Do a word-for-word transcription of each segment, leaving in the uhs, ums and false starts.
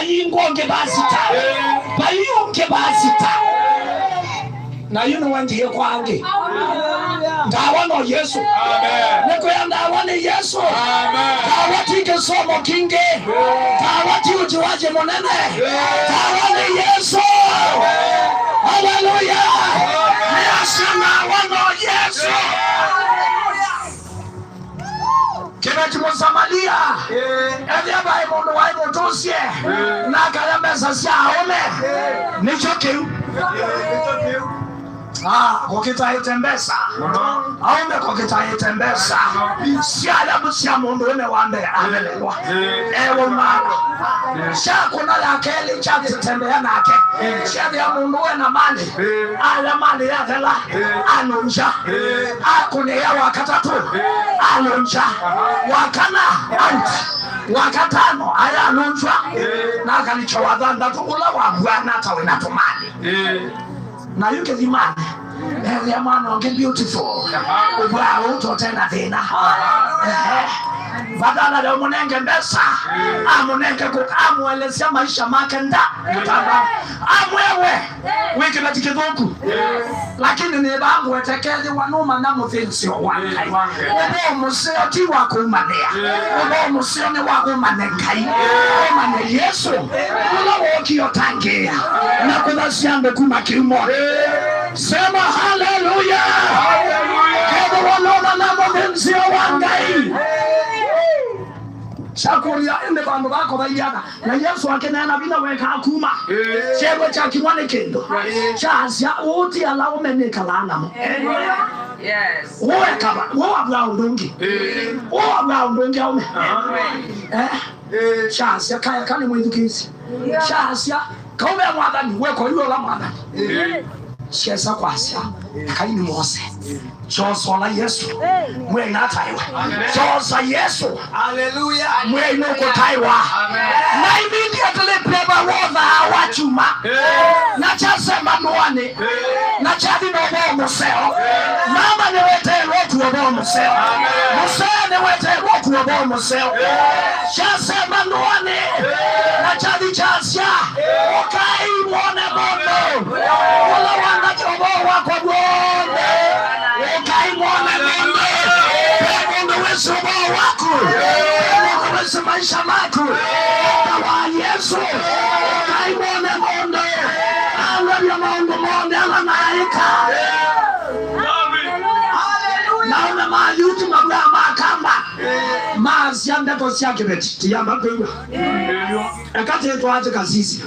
Ingwa ũngĩ vasita. Vai ũngĩ vasita. Na yu nĩwendie kwa angĩ. Ndawa no Yesũ. Amen. Nĩkwĩa ndawa nĩ Yesũ. Amen. Ndawa ti kĩsomo kingĩ. Ndawa ti ũjuaji mũnene. Ndawa nĩ Yesũ. Haleluya. Nĩasya ndawa no Yesũ. Kĩveti Mũsamalia, ethĩa vaĩ mũndũ waĩ mũtũsye, na akaya mbesa sya aũme, nĩkyo kĩu. Ah, kũkĩtaĩte mbesa. Aũme kũkĩtaĩte mbesa. Syaya sya mũndũũme wa mbee athelelwa. Ewa umala. Syakũna ya kelĩ, syatembea nake. Syethĩa mũndũ wĩ na mali. Aya mali yathela, anũngya. Akũnĩa wa katatũ, anũngya. Wa kana, out. Wa katano, aya anũngya. Na akalikya wa thanthatũ, ũla wavw'ana ta wĩ na tũmali. Na yu kĩthimanĩ, ethĩa mwana ũngĩ beautiful. Ũvwaa ũu tote na thĩna. Ehe. Badala ya ũmũnenge mbesa, amũnenge kũ-, amũelesya maisha make nda. Amwĩa we, wĩ kĩveti kĩthũku. Lakini nĩ vaa ngwete kethĩwa nũmanya mũthĩnzĩo wa Ngai. Ũvoo mũseo ti wa kũumanĩa. Ũvoo mũseo nĩ wa ũmanye Ngai. Ũmanye Yesũ. Ũla wookie ũtangĩĩa na kũthasya andũ kuma kĩumonĩ. Sema haleluya. Kethĩwa nũmanya mũthĩnzĩo wa Ngai. Syakũlya ĩndĩ vandũ vakũthaiana. Na Yesũ akĩneena vinya wekaa kuma. Ĩĩ. Kyew'e kyakimwa nĩ kĩndũ. Ĩĩ. Kyasya, ũũ ti ala aũme nĩkalaa namo. Yes. Ũũ ekava, ũũ avw'a ũndũ ũngĩ. Ĩĩ. Ũũ avw'a ũndũ ũngĩ aũme. Aha. Eh? Ĩĩ. Kyasya, kaya kana mwĩthukĩĩsye. Kyasya, kaũme mwathani, wekwa yu ũla mwathani. Ĩĩ. Syesa kwasya, ekai nĩmwose. Kyoosa ũla Yesũ. Mwĩai nataĩwe. Kyoosa Yesũ. Hallelujah. Mwĩai nũkũtaĩwa. Amen. Na immediately Petero wothaa wa kyuma. Eh. Na kyasema ndũanĩ. Eh. Na kyathi na ũvoo mũseo. Eh. Mama nĩweteelwe ũkua ũvoo mũseo. Amen. Mũsee nĩweteelwe ũkua ũvoo mũseo. Eh. Kyasema ndũanĩ. Eh. Na kyathi kyasya. Ũkai mwone mũndũ ũla wanakya ũvoo wakwa w'onthe. Ũkai mwone mũndũ. Ve mũndũ wĩsĩ ũvoo waku. Ve mũndũ wĩsĩ maisha maku. Enda wa Yesũ. Ũkai mwone mũndũ. Angavya maũndũ monthe ala naĩka. Na ona mayuti mavw'a makamba. Maasya ndeto sya kĩveti. Tiyamba kwĩw'a. Eka tĩtwaatĩka sisi.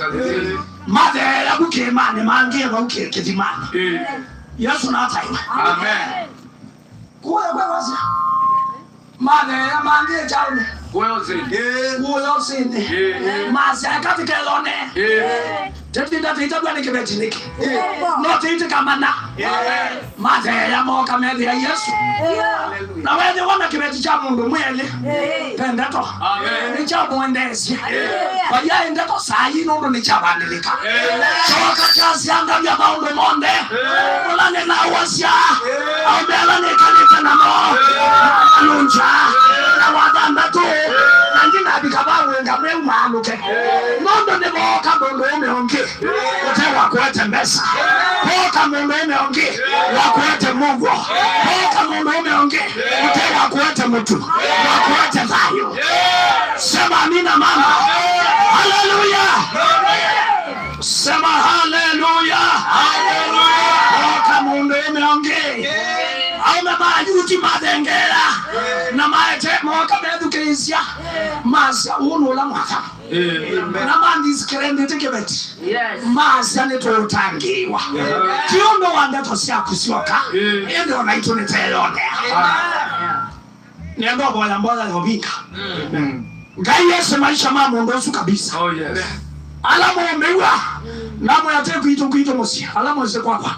Matheea vu kĩĩmanĩ, mangĩe vau kĩ-, kĩthimanĩ. Ĩĩ. Yesũ nataĩwe. Amen. Kuoya kwe wasya. Matheea mangĩe kyaũnĩ. Kuoya ũsĩnĩ. Ĩĩ. Kuoya ũsĩnĩ. Ĩĩ. Masya eka tĩkelone. Ĩĩ. Tĩtinda tĩitavw'a nĩ kĩveti nĩkĩ. Ĩĩ. No tĩitĩka mana. Ĩĩ. Matheea mooka methĩa Yesũ. Ĩĩ. Na wethĩwa na kĩveti kya mũndũ mwĩelĩ, ĩĩ, ve ndeto. Amen. Nĩkyamũendeesye. Ĩĩ. Vayaĩ ndeto saa ii nũndũ nĩkyavandĩlĩka. Ĩĩ. Kyoka kyasya ngavya maũndũ monthe. Ĩĩ. Ũla nĩnawasya. Ĩĩ. Aũme ala nĩkalĩte namo. Ĩĩ. Manũngya. Ĩĩ. Na wathanthatũ. Ĩĩ. Na ndinavika vawĩ ngamwĩa umaalũke. Ĩĩ. Nũndũ nĩvooka mũndũũme ũngĩ. Ũte wa kũete mbesa. Vooka mũndũũme ũngĩ wa kũete mũuo. Vooka mũndũũme ũngĩ ũte wa kũete mũtu, wa kũete thayũ. Sema amina, mama. Haleluya. Sema haleluya. Vooka mũndũũme ũngĩ. Aũme ma Ayuti mathengeea na maete mooka methukĩĩsya. Masya, ũũ nĩ ũla mwathani. Amen. Na mandiscredit kĩveti. Yes. Masya nĩtũũtangĩĩwa. Yes. Ti ũndũ wa ndeto syaku syoka, yes, ĩndĩ o naitũ nĩteyonea. Amen. Nĩenda ũvoya mboya ya ũvinga. Mm. Ngai esĩ maisha ma mũndũ ũsu kabisa. Oh, yes. Ala mũũmĩw'a, namwe atĩ kwitũ, kwitũ mũsyĩ, ala mwĩsĩ kwakwa,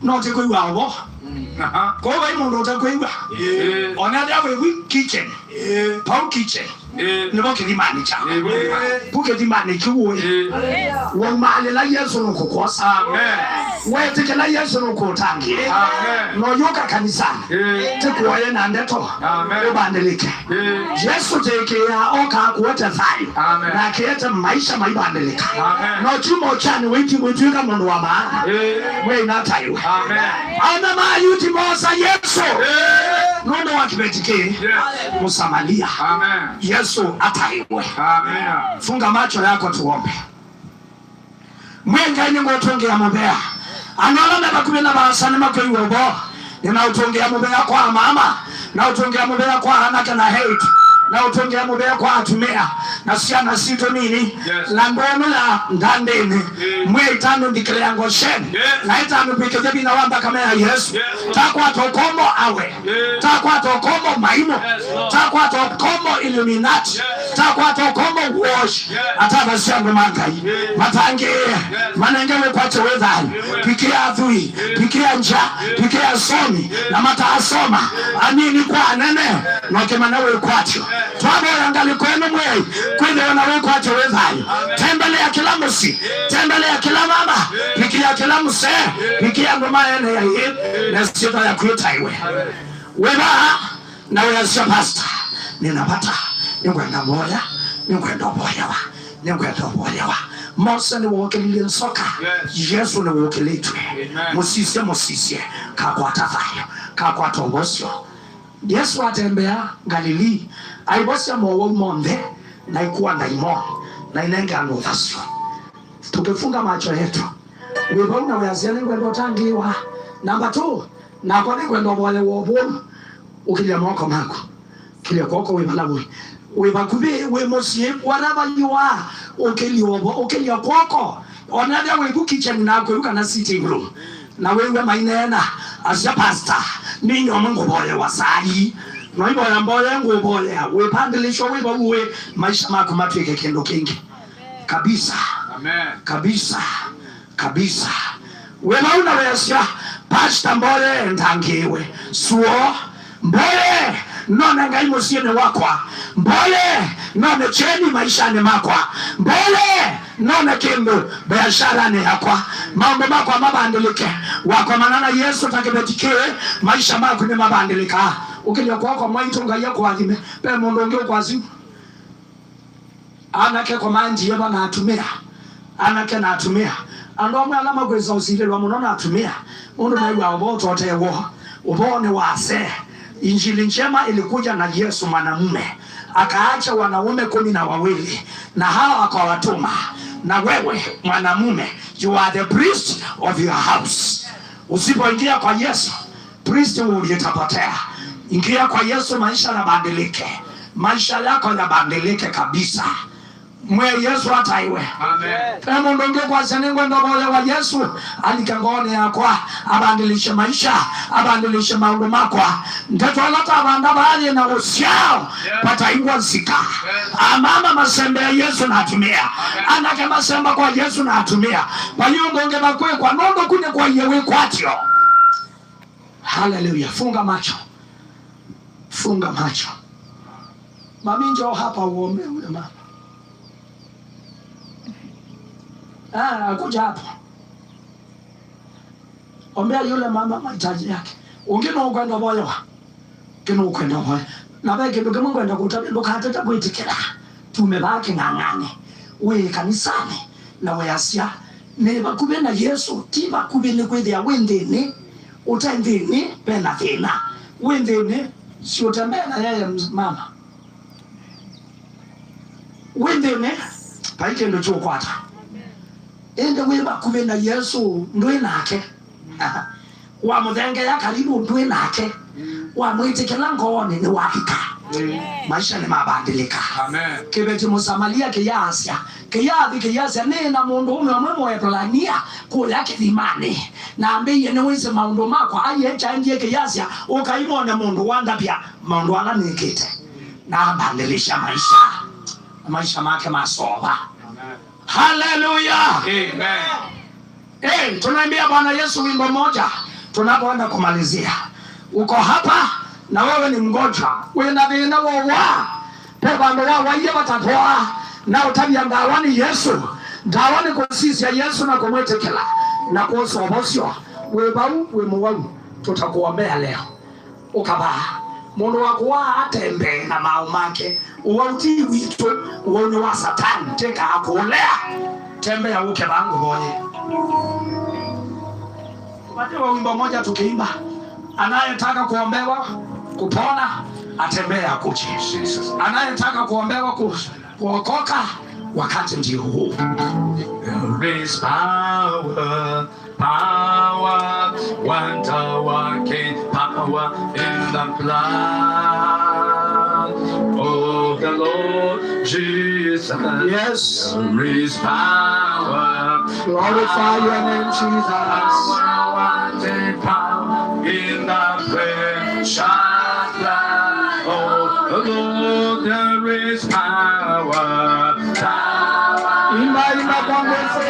no tĩkwĩw'a ovo. Mm. Aha. Kwa hiyo vai mũndũ ũtakwĩw'a. Yeah. Ona ethĩa wĩw'i kitchen. Yeah. Pau kitchen. Ĩĩ. Nĩvo kĩthimanĩ kyaku. Ĩĩ, ĩĩ. Ku kĩthimanĩ kĩu ĩ. Ĩĩ. Waumaalĩla Yesũ nũkũkwosa. Amen. Wetĩkĩla Yesũ nũkũtangĩĩa. Amen. Na ũyũka kanisanĩ. Ĩĩ. Tĩkuoye na ndeto. Amen. Ũvandĩlĩke. Ĩĩ. Yesũ tĩkĩĩa okaa kũete thayũ. Amen. Na akĩete maisha maivandĩlĩka. Amen. Na ũkyuma ũkyanĩ wĩtw'ĩka mũndũ wa maana. Ĩĩ. Mwĩai nataĩwe. Amen. Ana ma Ayuti moosa Yesũ. Ĩĩ. Nũndũ wa kĩveti kĩĩ. Yes. Mũsamalia. Amen. Yesũ ataĩwe. Amen. Funga macho yako tuombe. Mwĩai Ngai, nĩngũtũngĩa mũvea. Andũ ala me vakuvĩ na vaasa nĩmakwĩw'a ũvoo. Nĩnaũtũngĩa mũvea kwa amama, naũtũngĩa mũvea kwa anake na heitu, naũtũngĩa mũvea kwa atumĩa na syana sitũ nini. Yes. Na ndũũ ĩno ya ndandĩnĩ, yes, mwĩai, ĩtanũthikĩlĩa ngosheni, yes, na ĩtanũvikĩthya vinya wa nthakame ya Yesũ. Yes. Takwata ũkomo awe. Takwata ũkomo maimũ. Takwata ũkomo Illuminati. Takwata ũkomo wash. Atavasya andũ ma Ngai. Matangĩĩe. Manenge wĩkwatyo wĩ thayũ. Pikĩa athwii. Pikĩa ngya. Pikĩa asomi. Na mataasoma. Anini kwa anene. Na ũkĩmanya wĩkwatyo. Twavoya ngalĩko ĩno, mwĩai, kwĩthĩwa na wĩkwatyo wĩ thayũ. Tembelea kĩla mũsyĩ. Tembelea kĩla mama. Pikĩa kĩla mũsee. Pikĩa andũ ma ene ya ĩ. Na syĩtwa yaku ĩtaĩwe. Wĩ vaa na wĩasya, "Pastor, nĩna vata, nĩngwenda mboya, nĩngwenda ũvoyewa, nĩngwenda ũvoyewa." Mose nĩwookĩlilye nzoka. Yes. Yesũ nĩwũkĩlĩtw'e. Amen. Mũsisye, mũsisye, kakwata thayũ, kakwata ũvosyo. Yesũ atembea Galilii, aivosya mowau monthe, na aikuwa ndaimoni, na ainenge andũ ũthasyo. Tũkĩfunga macho yetu, wĩ vau na wĩasya, "Nĩngwenda ũtangĩĩwa." Namba two, nakwa nĩngwenda ũvoyewa ũvũlu. Ũkĩlya moko maku. Ũkĩlya kw'oko wĩ vala ũĩ. Wĩ vakuvĩ, wĩ mũsyĩ, wherever you are. Ũkĩlya ũvo-, ũkĩlya kw'oko. Ona ethĩwa wĩ vu kitchen naku ĩu kana sitting room. Na wĩw'e maineena, asya, "Pastor, ninyie ũmwe ngũvoyewa saa ii." Noivoya mboya ngũvoyea. Wĩvandĩlĩsyo wĩ vau ũĩ, maisha maku matw'ĩke kĩndũ kĩngĩ. Kabisa. Amen. Kabisa. Kabisa. Wĩ vau na wĩasya, "Pastor, mboye ndangĩĩwe." Suo. "Mboye none Ngai mũsyĩnĩ wakwa. Mboye none kyeni maishanĩ makwa. Mboye none kĩndũ biasharanĩ yakwa. Maũndũ makwa mavandĩlĩke." Wakomana na Yesũ ta kĩveti kĩĩ, maisha maku nĩmavandĩlĩkaa. Ũkĩlya kw'oko, mwaitũ, Ngai akũathime. Ve mũndũ ũngĩ ũkwasya? Anake, komandie va na atumĩa. Anake na atumĩa. Andũ amwe ala makwĩsa ũsilĩlwa mũno na atumĩa, nũndũ mew'aa ũvoo ũtoteew'o. Ũvoo nĩ wa asee. Injili njema ilikuja na Yesu mwanamume, akaacha wanaume kumi na wawili, na hao akawatuma. Na wewe mwanamume, you are the priest of your house. Usipoingia kwa Yesu, Kristo utapotea. Ingia kwa Yesu, maisha yabadilike. Maisha yako yabadilike kabisa. Mwe Yesu ataĩwe. Amen. Ve mũndũ ũngĩ kwasya, "Nĩngwenda ũvoya wa Yesu alike ngoonĩ yakwa, abadilishe maisha, abadilishe maũndũ makwa." Ndeto ala tavanda vaa yĩ na ũsyao, yeah, pataigwa nzika. Amen. Amama masembea Yesu na atumĩa. Amen. Anake masemba kwa Yesu na atumĩa. Vai ũndũ ũngĩ vakwĩkwa, nũndũ ku nĩ kwaie wĩkwatyo. Haleluya. Funga macho. Funga macho. Mami, njoo hapa uombe yule mama. Ah, akuja hapo. Ombea yule mama mahitaji yake. Ũngĩ nũkwenda voyewa. Ũngĩ nũkwenda voya. Na ve kĩndũ kĩmwe ngwenda kũtavya, ndũkatete kwĩtĩkĩla. Tume vaa kĩng'ang'anĩ. Wĩ kanisanĩ. Na weasya, "Nĩ vakuvĩ na Yesũ, ti vakuvĩ nĩ kwĩthĩa wĩ nthĩnĩ, ũte nthĩnĩ, ve na thĩna. Wĩ nthĩnĩ, si ũtembee na yeye mama. Wĩ nthĩnĩ, vai kĩndũ kyũkwata. Ĩndĩ wĩ vakuvĩ na Yesũ, ndwĩ nake." Wamũthengeea karibu, ndwĩ nake. Wamwĩtĩkĩla ngoonĩ, nĩwavika. Maisha nĩmavandĩlĩka. Amen. Kĩveti Mũsamalia kĩyaasya, kĩyathi kĩyasya, "Nĩ na mũndũ ũme ũmwe Mũevelania kũya kĩthimanĩ. Na ambĩie, 'Nĩwĩsĩ maũndũ makwa.' Aiye kyandie kĩyasya, 'Ũkai mwone mũndũ wandavya maũndũ ala nĩkĩte.' Na ambandĩlĩsya maisha. Na maisha make masova." Amen. Haleluya! Amen. Eh, tunaimbia Bwana Yesu wimbo moja tunapoenda kumalizia. Uko hapa na wewe ni mgonjwa, wĩna thĩna wa ũwaa, Ve vandũ wa waie vatatwaa na ũtavya ndawa nĩ Yesũ. Ndawa nĩ kũsisya Yesũ na kũmwĩtĩkĩla na kwosa ũvosyo. Wĩ vau, wĩ mũwau, tũtakũombea leo. Ũka vaa. Mũndũ wa kũwaa atembee na maaũ make. Ũwau ti witũ, ũwau nĩ wa Satani, tĩkaa kũũlea. Tembea ũke vaa ngũvoye. Tupate wimbo moja tukiimba. Anayetaka kuombewa kupona, atembee akuje. Anayetaka kuombewa ku-, kuokoka, wakati ndio huu. There is power, power, wonder working power in the blood of the Lord Jesus. Yes. There is power. Glorify your name, Jesus. Power, power in the precious blood of the Lord. There is power. Power. Imba, imba kwa nguvu.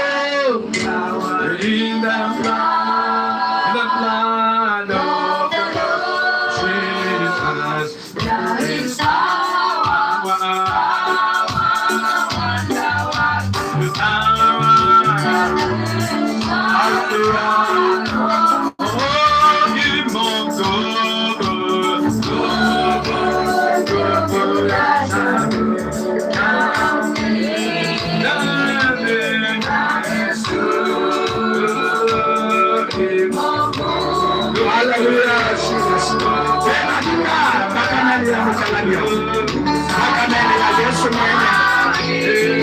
In the blood, the blood of the Lord Jesus. There is power, power, power, power. Hallelujah. Oh, give more glory. Hallelujah, Jesus. Tena kika, makanani ya mchanganyo. Makanani ya Yesu mwenye.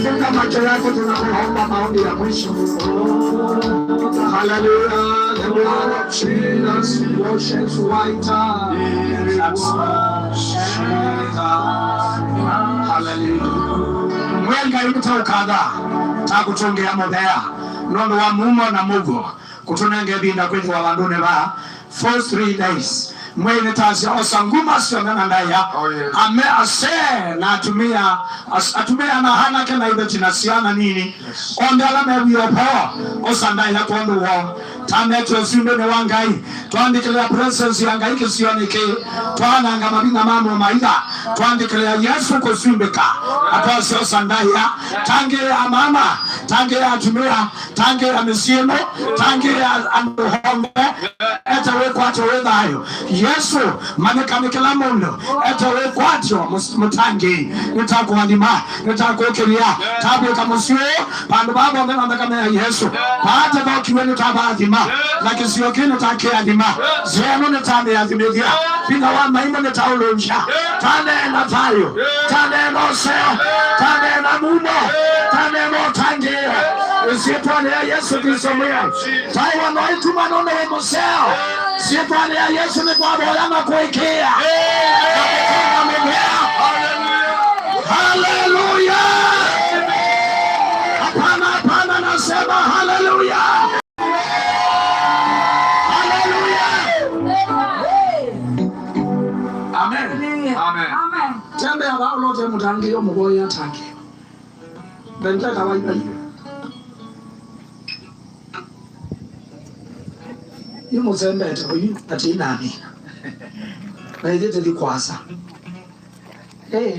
Funga macho yako tunapoomba maombi ya mwisho. Hallelujah. The blood of Jesus washes whiter than snow. Hallelujah. Mwĩai Ngai nĩtaũkatha, takũtũngĩa mũvea nũndũ wa mumo na mũuo. Kũtũnenga ĩvinda kwĩthĩwa vandũnĩ vaa for three days. Mwĩai nĩtasya osa nguma syonthe na ndaĩa. Oh, yes. Ame asee na atumĩa, as-, atumĩa na anake na itheti na syana nini. Yes. Onthe ala mewie ũvoo, osa ndaĩa kwondũ woo. Twametwe ũsumbĩnĩ wa Ngai, twaandĩkĩlĩa presence ya Ngai kĩsionĩ kĩĩ, twananga mavinya ma mũmaitha, twaandĩkĩlĩa Yesũ kũsumbĩka, na twasyosa ndaĩa. Tangĩĩa mama, tangĩĩa atumĩa, tangĩĩa mĩsyĩ ĩno, tangĩĩa andũ onthe, ete wĩkwatyo wĩ thayũ. Yesũ, manyĩka nĩ kĩla mũndũ, ete wĩkwatyo mũs-, mũtangĩĩi. Nĩtakũathima, nĩtakũkĩlya, takwĩka mũsyĩ ũũ, vandũ vaa vonthe na nthakame ya Yesũ. Vaa tũthokiw'e nĩtavaathima, na kĩsio kĩĩ nĩtakĩathima. Nzĩa ĩno nĩtamĩathimĩthya, vinya wa maimũ nĩtaũlũngya. Taneena thayũ, taneena ũseo, taneena mumo, taneena ũtangĩĩo. Ĩsyĩtwanĩ ya Yesũ Klĩsto Mwĩai. Taiwa no ĩtuma nũndũ wĩ mũseo. Syĩtwanĩ ya Yesũ nĩtwavoya na kũĩkĩĩa. Na kũtũngamĩthya. Haleluya! Hapana, hapana, nasema haleluya! Haleluya! Amen. Amen. Tembea vaa ũlote mũtangĩĩo, mũvoye atangĩĩo. Ndendeka vaiva yu. Yu mũsembete ũyu atĩ inamina. Na ithyĩ tũthi kwasa. Eh,